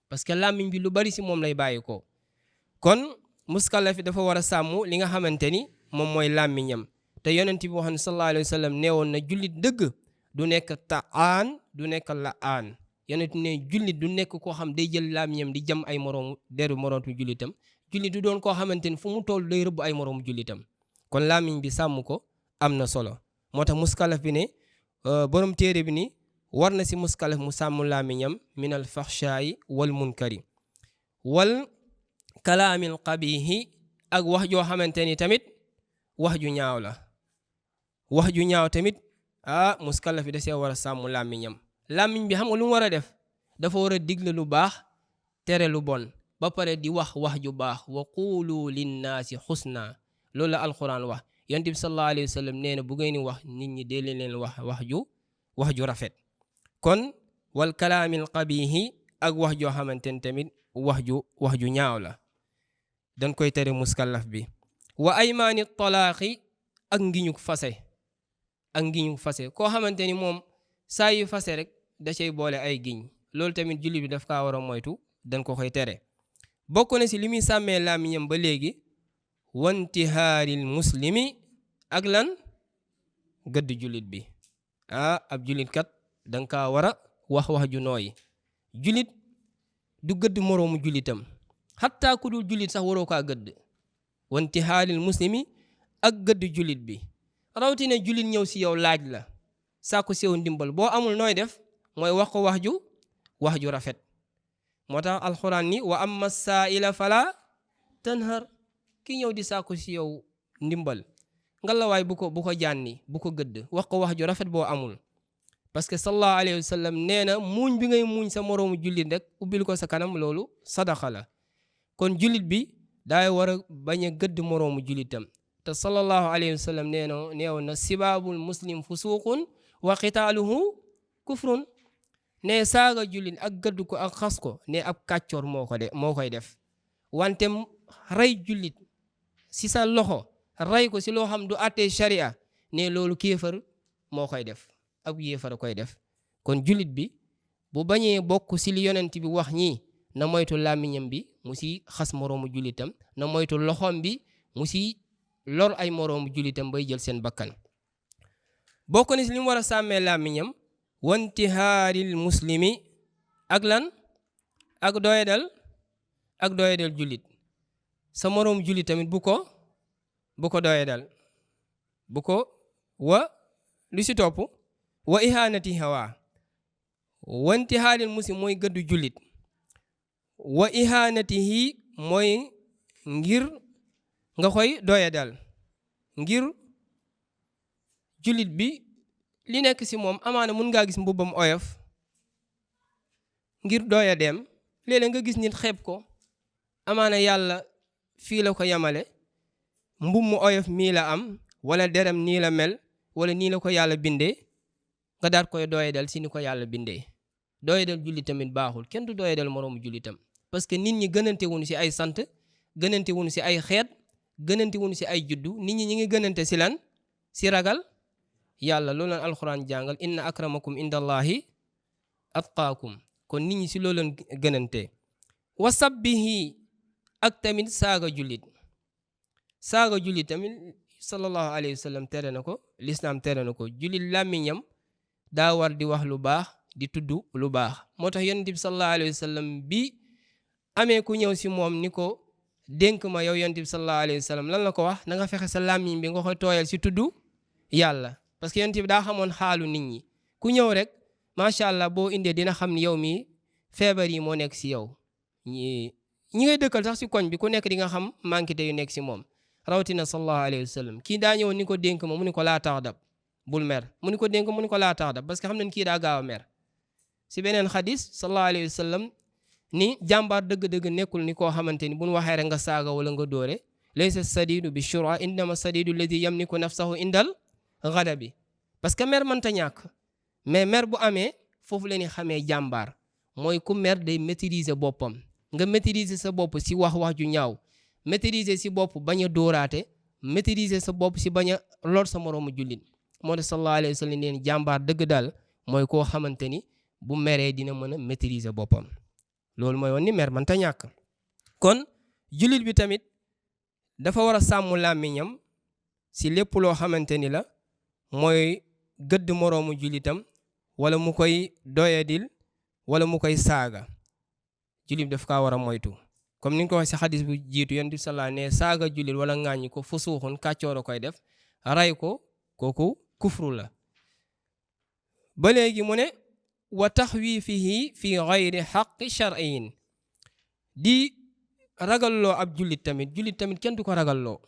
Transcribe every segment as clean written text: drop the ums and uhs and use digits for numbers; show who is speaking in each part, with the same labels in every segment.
Speaker 1: parce que làmmiñ bi lu bari si moom lay bàyyi ko. kon muskallaf dafa war a sàmm li nga xamante ni moom mooy làmmiñam. te yonent bi wax ne sallallahu alayhi wa sallam neewoon na jullit dëgg du nekk ta'aan du nekk la'aan. yonent ne jullit du nekk koo xam day jël làmmiñam di jam ay moroomu deru moroomu jullitam. jullit du doon koo xamante ni fu mu toll day rëbb ay moroomu jullitam. kon làmmiñ bi sàmm ko am na solo. moo tax muskallaf bi ne borom téere bi ni war na si muskallaf mu sàmm làmmiñam minal faxshaayi wal munkari wal kalaamil qabihi ak wax joo xamante ni tamit wax ju ñaaw la. wax ju ñaaw tamit muskallaf bi da see war a sàmm làmmiñam. làmmiñ bi xam nga lu mu war a def dafa war a digle lu baax tere lu bon ba pare di wax wax ju baax wa quulu linnaasi xusna loolu la alquran wax. yonent bi sallallahu alayhi wa sallam nee na bu ngeen di wax nit ñi dee leen wax ju rafet. kon wal kalaamil qabihi ak wax joo xamante ni tamit wax ju ñaaw la dañ koy tere muskallaf bi. wa aymaani talaaqi ak ngiñu fase koo xamante ni moom saa yu fase rek da cay boole ay giñ loolu tamit julli bi daf kaa war a moytu dañ ko koy tere. bokk na si li muy sàmmee làmmiñam ba léegi wantihaaril muslimi ak lan gëdd jullit bi. ab jullit kat danga kaa war a wax ju nooyi. jullit du gëdd moroomu jullitam xataa ku dul jullit sax waroo kaa gëdd. wantihaaril muslimi ak gëdd jullit bi rawatina jullit ñëw si yow laaj la sàkku si yow ndimbal boo amul nooy def mooy wax ko wax ju rafet. moo tax alxuraan ni wa amma saa'ila fala tanhar ki ñëw di sàkku si yow ndimbal ngalawaay bu ko jànni bu ko gëdd wax ko wax ju rafet boo amul. parce que sallallahu alayhi wa sallam nee na muuñ bi ngay muuñ sa moroomu jullit rek ubbil ko sa kanam loolu sadaqa la. kon jullit bi daay war a bañ a gëdd moroomu jullitam. te sallallahu alayhi wa sallam neewoon na sibaabul muslim fusuuqun wa qitaaluhu kufrun. ne saaga jullit ak gëdd ko ak xas ko ne ab kàccoor moo koy def. wante rey jullit si sa loxo rey ko si loo xam du àttee sharia ne loolu kéefar moo koy def ab yéefar koy def. kon jullit bi bu bañee bokk si li yonent bi wax ñii na moytu làmmiñam bi mu si xas moroomu jullitam na moytu loxoom bi mu si lor ay moroomu jullitam bay jël seen bakkan. bokk na si li mu war a sàmmee làmmiñam wantihaaril muslimi ak lan ak doyadal jullit. sa moroomu jullit tamit bu ko doyadal bu ko lu si topp wa ihanati hawa. wantihaaril muslim mooy gëddu jullit. wa ihanatihi mooy ngir nga koy doyadal ngir jullit bi li nekk si moom amaana mun ngaa gis mbubbam oyof ngir doyadeem léeg-léeg nga gis nit xeeb ko amaana yàlla fii la ko yamale mbub mu oyof mii la am wala derem nii la mel wala nii la ko yàlla bindee nga daat koy doyadal si ni ko yàlla bindee. doyadal jullit tamit baaxul kenn du doyadal moroomu jullitam parce que nit ñi gënante wuñu si ay sant gënante wuñu si ay xeet gënante wuñu si ay juddu nit ñi ngi gënante si lan si ragal yàlla. loolu leen alxuraan jàngal inna akramakum indallahi atqaakum. kon nit ñi si loolu leen gënante. wa sabbihi ak tamit saaga jullit tamit sallallahu alayhi wa sallam tere na ko lislaam tere na ko. jullit làmmiñam daa war di wax lu baax di tudd lu baax. moo tax yonent bi sallallahu alayhi wa sallam bi amee ku ñëw si moom ni ko dénk ma yow yonent bi sallallahu alayhi wa sallam lan la ko wax na nga fexe sa làmmiñ bi nga koy tooyal si tudd yàlla. parce que yonent bi daa xamoon xaalu nit ñi ku ñëw rek macha allah boo indee dina xam ni yow mi feebar yi moo nekk si yow. ñi ngay dëkkal sax si koñ bi ku nekk di nga xam manquité yu nekk si moom rawatina sallallahu alayhi wa sallam. kii daa ñëw ni ko dénk ma mu ni ko laa taxdab bul mer mu ni ko dénk mu ni ko laa taxdab parce que xam nañ kii daa gaaw a mer. si beneen xadis sallallahu alayhi wa sallam ni jàmbaar dëgg-dëgg nekkul ni koo xamante ni bu ñu waxee rek nga saaga wala nga dóore. laysa sadidu bi shura innama sadidu alladi yamliku nafsahu indal ghadabi. parce que mer mënta ñàkk mais mer bu amee foofu la ñuy xamee jàmbaar mooy ku mer day maîtriser boppam. nga maîtriser sa bopp si wax ju ñaaw maîtriser si bopp bañ a dóoraate maîtriser sa bopp si bañ a lor sa moroomu jullit. moo tax sallallahu alayhi wa sallam neen jàmbaar dëgg daal mooy koo xamante ni bu meree dina mën a maîtriser boppam. loolu mooy woon ni mer mënta ñàkk. kon jullit bi tamit dafa war a sàmm làmmiñam si lépp loo xamante ni la mooy gëdd moroomu jullitam wala mu koy doyadil wala mu koy saaga. jullit bi daf kaa war a moytu comme ni nga ko wax si xadis bu jiitu yonent bi sallallahu alayhi wa sallam ne saaga jullit wala ŋàññi ko fusuuxun kàccoor a koy def, ray ko kooku kufru la. ba léegi mu ne wa taxwiifihi fi gayri xaqi shar'iyin, di ragalloo ab jullit tamit kenn du ko ragalloo.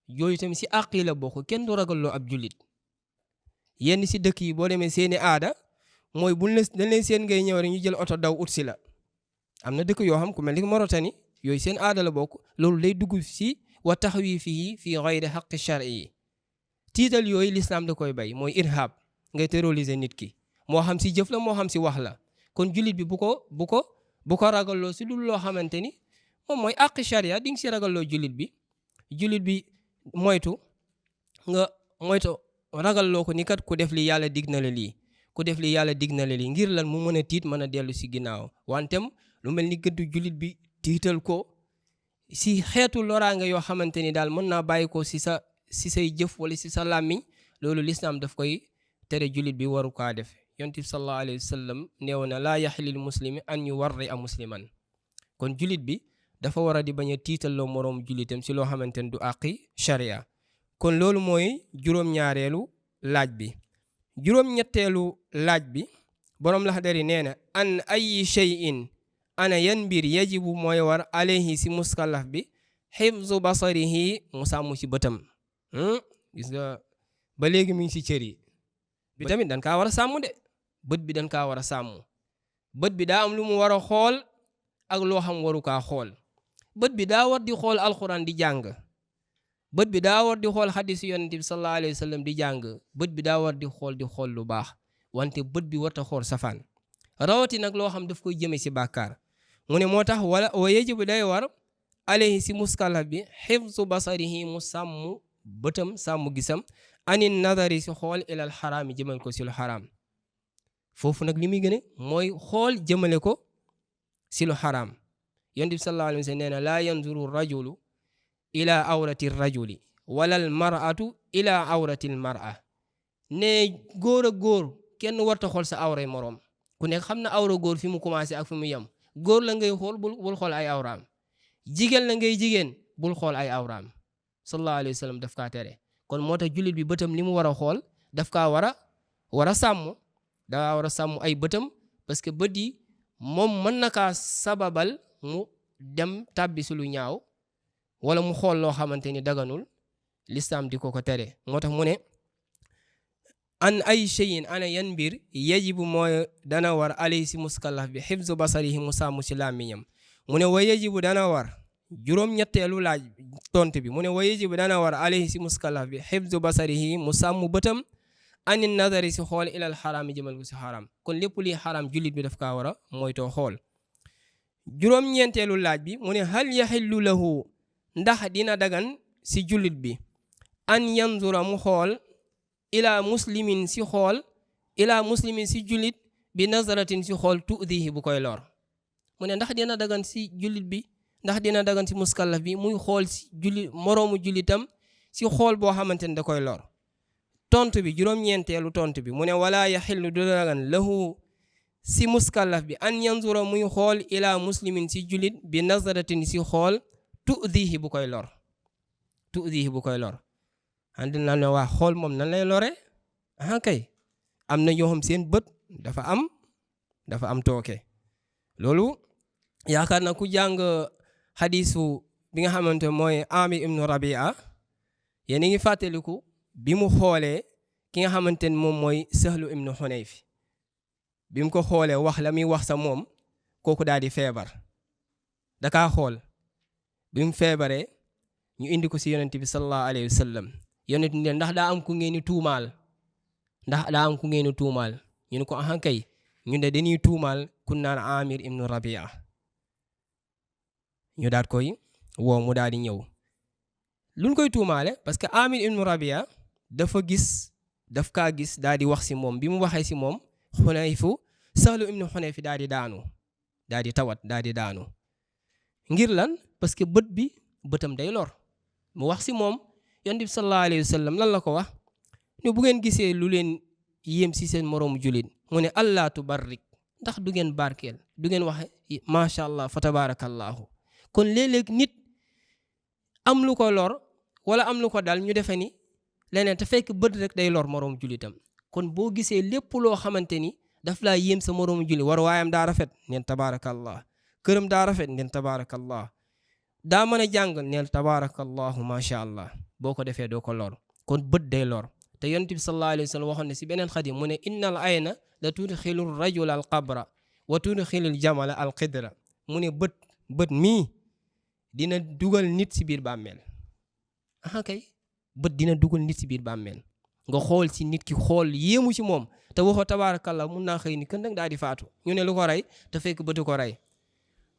Speaker 1: yooyu tamit si àq yi la bokk, kenn du ragalloo ab jullit. yenn si dëkk yi boo demee seeni aada mooy dañ leen seen ngay ñëw rek ñu jël oto daw ut si la. am na dëkk yoo xam ku mel ni Mauritanie yooyu seen aada la bokk, loolu day dugg si wa taxwiifihi fi gayri xaqi shar'i. tiital yooyu lislaam da koy bay, mooy irhab, ngay terroriser nit ki, moo xam si jëf la moo xam si wax la. kon jullit bi bu ko ragalloo si dul loo xamante ni moom mooy àqi sharia, di nga si ragalloo jullit bi moytu ragalloo ko ni kat ku def li yàlla dig na la lii, ku def li yàlla dig na la lii, ngir lan mu mën a tiit mën a dellu si ginnaaw. wantem lu mel ni gëddu jullit bi tiital ko si xeetu loraange yoo xamante ni daal mën naa bàyyi ko si say jëf wala si sa làmmiñ, loolu lislaam daf koy tere jullit bi waru kaa def. yonent bi sallallahu alayhi wa sallam neew na laa yaxlil muslimi an yuwarri a musliman. kon jullit bi dafa war a di bañ a tiitalloo moroom jullitam si loo xamante ni du àqi sharia. kon loolu mooy juróom-ñaareelu laaj bi. juróom-ñetteelu laaj bi boroom Laxdari nee na an ayi shay'in, ana yan mbir yajibu mooy war alayhi si muskallaf bi xifzu basarihi, mu sàmm si bëtam. gis nga ba léegi mu ngi si cër yi bi tamit dañ kaa war a sàmm de. bët bi dañ kaa war a sàmm. bët bi daa am lu mu war a xool ak loo xam waru kaa xool. bët bi daa war di xool alxuraan di jàng. bët bi daa war di xool xadiis yonent bi sallallahu alayhi wa sallam di jàng. bët bi daa war di xool lu baax. wante bët bi warta xool safaan, rawati nag loo xam daf koy jëme si bàkkaar. mu ne moo tax wa yajibu day war alayhi si muskallaf bi xifzu basarihi, mu sàmm bëtam, sàmm gisam, anin nadari si xool ilal xaraam yi, jëmal ko si lu xaraam. foofu nag li muy gëne mooy xool jëmale ko si lu xaraam. yonent bi sallallahu alayhi wa sallam nee na laa yanzuru rajulu ila awrati rajuli wala al mar'atu ila awrati al mar'a. ne góor ak góor kenn warta xool sa awray moroom. ku nekk xam na awra góor fi mu commencé ak fi mu yem. góor la ngay xool bul xool ay awraam. jigéen la ngay jigéen bul xool ay awraam. sallallahu alayhi wa sallam daf kaa tere. kon moo tax jullit bi bëtam li mu war a xool daf kaa war a sàmm. daa war a sàmm ay bëtam, parce que bët yi moom mën na kaa sababal mu dem tàbbi si lu ñaaw wala mu xool loo xamante ni daganul, lislaam di ko tere. moo tax mu ne an ay cheyin, ana yan mbir yajibu mooy dana war alayhi si muskallaf bi xifzu basarihi, mu sàmm si làmmiñam. mu ne wa yajibu dana war, juróom-ñetteelu laaj tontu bi, mu ne wa yajibu dana war alayhi si muskallaf bi xifzu basarihi, mu sàmm bëtam, anin nazari si xool ilal xaraam yi, jëmal ko si xaraam. kon lépp liy xaraam jullit bi daf kaa war a moytoo xool. juróom-ñeenteelu laaj bi mu ne hal yaxillu lahu, ndax dina dagan si jullit bi an yanzura mu xool ila muslimin si xool, ila muslimin si jullit bi nazaratin si xool tuudihi bu koy lor. mu ne ndax dina dagan si jullit bi, ndax dina dagan si muskallaf bi muy xool si moroomu jullitam si xool boo xamante ne da koy lor. tontu bi juróom-ñeenteelu tontu bi mu ne wala yaxillu du dagan lahu si muskallaf bi an yanzura muy xool ila muslimin si jullit bi nazaratin si xool tuudihi bu koy lor. tuudihi bu koy lor. andi na ne waa xool moom nan lay lore. kay am na ñoo xam seen bët dafa am tooke. loolu yaakaar na ku jàng xadiisu bi nga xamante mooy Amir ibnu Rabia, yéen a ngi fàttaliku bi mu xoolee ki nga xamante ne moom mooy Sahlu ibnu Xunayf. bi mu ko xoolee wax la muy wax sa moom, kooku daal di feebar. dakaa xool bi mu feebaree ñu indi ko si yonent bi sallallahu alayhi wa sallam. yonent ne ndax daa am ku ngeen di tuumaal, ñu ne ko kay ñu ne dañuy tuumaal ku naan Amir ibnu Rabia. ñu daat koy woo mu daal di ñëw. luñ koy tuumaale parce que Amir ibnu Rabia daf kaa gis daal di wax si moom. bi mu waxee si moom Xunayfu, Sahlu ibnu Xunayf daal di daal di tawat daal di daanu ngir lan parce que bët bi bëtam day lor mu wax si moom yonent bi sallallahu alayhi wa sallam lan la ko wax ne bu ngeen gisee lu leen yéem si seen moroomu julit mu ne allah tubarrik ndax du ngeen barkeel du ngeen wax macha allah fa tabarakallahu kon léeg-léeg nit am lu ko lor wala am lu ko dal ñu defe ni leneen te fekk bët rek day lor moroomu julitam kon boo gisee lépp loo xamante ni daf laa yéem sa moroomu julit war waayam daa rafet neen tabarakallah këram daa rafet neen tabarakallah daa mën a jàng neel tabarakallahu macha allah boo ko defee doo ko lor kon bët day lor te yonent bi sallallahu alayhi wa sallam waxoon ne si beneen xadim mu ne innal ayna la tudxilu rajula al qabra wa tudxilul jamala al qidra mu ne bët mii dina dugal nit si biir bàmmeel kay bët dina dugal nit si biir bàmmeel nga xool si nit ki xool yéemu si moom te waxoo tabaarakallah mun naa xëy ni kën nag daal di faatu ñu ne lu ko rey te fekk bëtu ko rey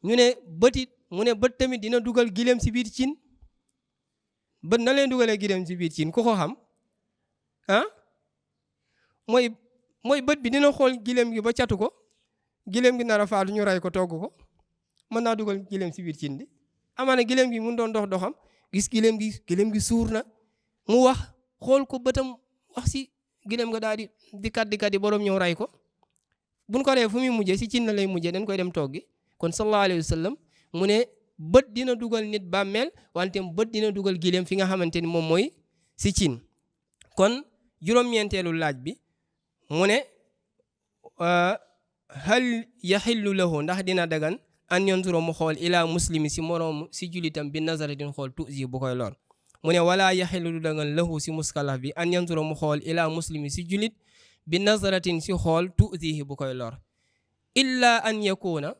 Speaker 1: ñu ne bëtit mu ne bët tamit dina dugal gileem si biir cin bët na leen dugalee gileem si biir cin ku ko xam mooy bët bi dina xool gileem gi ba catu ko gileem gi nar a faatu ñu rey ko togg ko mën naa dugal gileem si biir cin bi amaana gileem gi mun doon doxam gis gileem gi suur na mu wax xool ko bëtam wax si gileem nga daal di kat borom ñëw rey ko buñ ko rey fu muy mujjee si cin na lay mujjee dañ koy dem toggi kon sallallahu alayhi wa sallam mu ne bët dina dugal nit bàmmeel wante bët dina dugal gileem fi nga xamante ni moom mooy si cin kon juróom-ñeenteelu laaj bi mu ne hal yaxillu lahu ndax dina dagan an yonsuro mu xool ila muslimi si moroom si julitam bi nazaratin xool tuusi bu koy lor mu ne wala yaxillu du dagan lahu si muskalaf bi an yonsuro mu xool ila muslimi si julit bi nazaratin si xool tuusihi bu koy lor illa an yakuna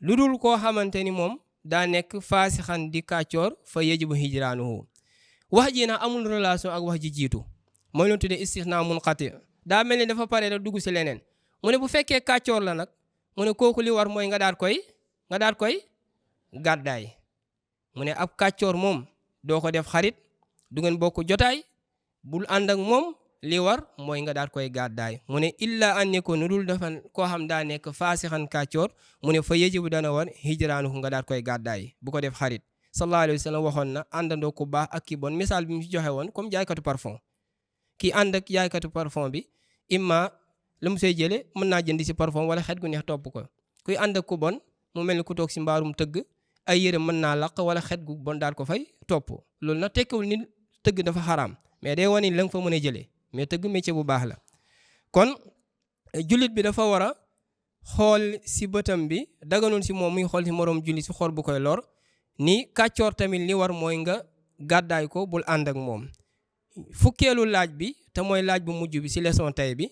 Speaker 1: lu dul koo xamante ni moom daa nekk faasixan di kàccoor fa yajibu hijraanuhu wax ji nag amul relation ak wax ji jiitu mooy lu tuddee istixnaa munqati daa mel ni dafa pare da dugg si leneen mu ne bu fekkee kàccoor la nag mu ne kooku li war mooy nga daat koy gàddaay mu ne ab kàccoor moom doo ko def xarit du ngeen bokk jotaay bul ànd ak moom li war mooy nga daat koy gàddaay mu ne illa an yakun nu dul dafa koo xam daa nekk faasixan kàccoor mu ne fa yajibu dana war hijraanuhu nga daat koy gàddaay bu ko def xarit sallallahu alayhi wa sallam waxoon na àndandoo ku baax ak ki bon misaal bi mu ci joxe woon comme jaaykatu parfum ki ànd ak jaaykatu parfum bi imma la mu say jële mën naa jënd si parfum wala xet gu neex topp ko kuy ànd ak ku bon mu mel ni ku toog si mbaarum tëgg ay yére mën naa laq wala xet gu bon daal ko fay topp loolu nag tekkiwul ni tëgg dafa xaraam mais day wane la nga fa mën a jëlee mais tëgg métier bu baax la kon jullit bi dafa war a xool si bëtam bi daganul si moom muy xool si moroom jullit si xool bu koy lor ni kàccoor tamit li war mooy nga gàddaay ko bul ànd ak moom fukkeelu laaj bi te mooy laaj bu mujj bi si leçon tey bi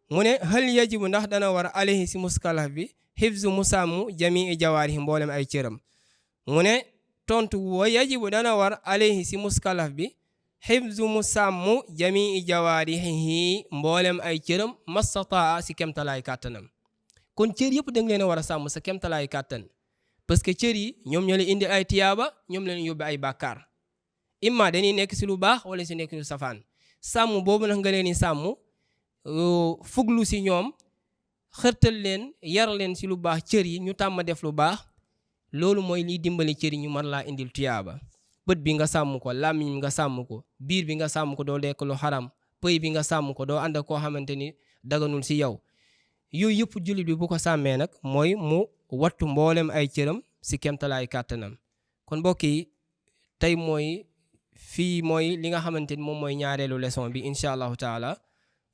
Speaker 1: mu ne hal yajibu ndax dana war alayhi si muskalaf bi hifzu mu sàmm jamii jawaarihi mboolem ay cëram mu ne tontu wa yajibu dana war alayhi si muskalaf bi hifzu mu sàmm jamii jawaarihi mboolem ay cëram mastataa si kemtalaay kàttanam kon cër yëpp da nga leen a war a sàmm sa kemtalaay kàttan parce que cër yi ñoom ñoo leen indi ay tiyaaba ñoom leen yóbbu ay bàkkaar imma dañuy nekk si lu baax wala si nekk si lu safaan sàmm boobu nag nga leen di sàmm fuglu si ñoom xërtal leen yar leen si lu baax cër yi ñu tàmm def lu baax loolu mooy liy dimbali cër yi ñu mën laa indil tiyaaba bët bi nga sàmm ko làmmiñ bi nga sàmm ko biir bi nga sàmm ko doo lekk lu xaram pëy bi nga sàmm ko doo ànd ak koo xamante ni daganul si yow yooyu yëpp jullit bi bu ko sàmmee nag mooy mu wattu mboolem ay cëram si kemtalaay kàttanam kon mbokk yi tey mooy fii mooy li nga xamante ni moom mooy ñaareelu leçon bi incha allahu taala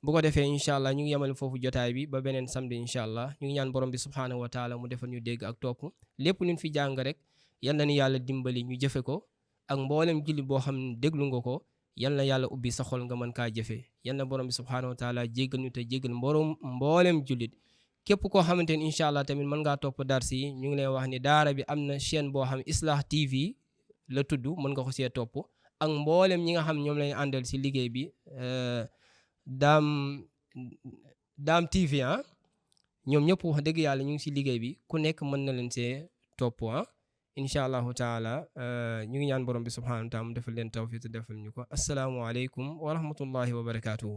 Speaker 1: bu ko defee incha allah ñu ngi yemal foofu jotaay bi ba beneen samedi incha allah ñu ngi ñaan borom bi subhaanahu wa taala mu defal ñu dégg ak topp lépp luñ fi jàng rek yal na ni yàlla dimbali ñu jëfe ko ak mboolem jullit boo xam ne déglu nga ko yal na yàlla ubbi sa xol nga mën kaa jëfe yal na borom bi subhaanahu wa taala jéggal ñu te jéggal mboolem jullit képp koo xamante ni incha allah tamit mën ngaa topp dars yi ñu ngi lay wax ni daara bi am na chaîne boo xam Islah TV la tudd mën nga ko see topp ak mboolem ñi nga xam ñoom lañu àndal si liggéey bi Dame TV ñoom ñëpp wax dëgg yàlla ñu ngi si liggéey bi ku nekk mën na leen see topp incha allahu taala ñu ngi ñaan borom bi subhanahu wa taala mu defal leen tawfiq te defal ñu ko asalaamualeykum wa rahmatullahi wa barakatuhu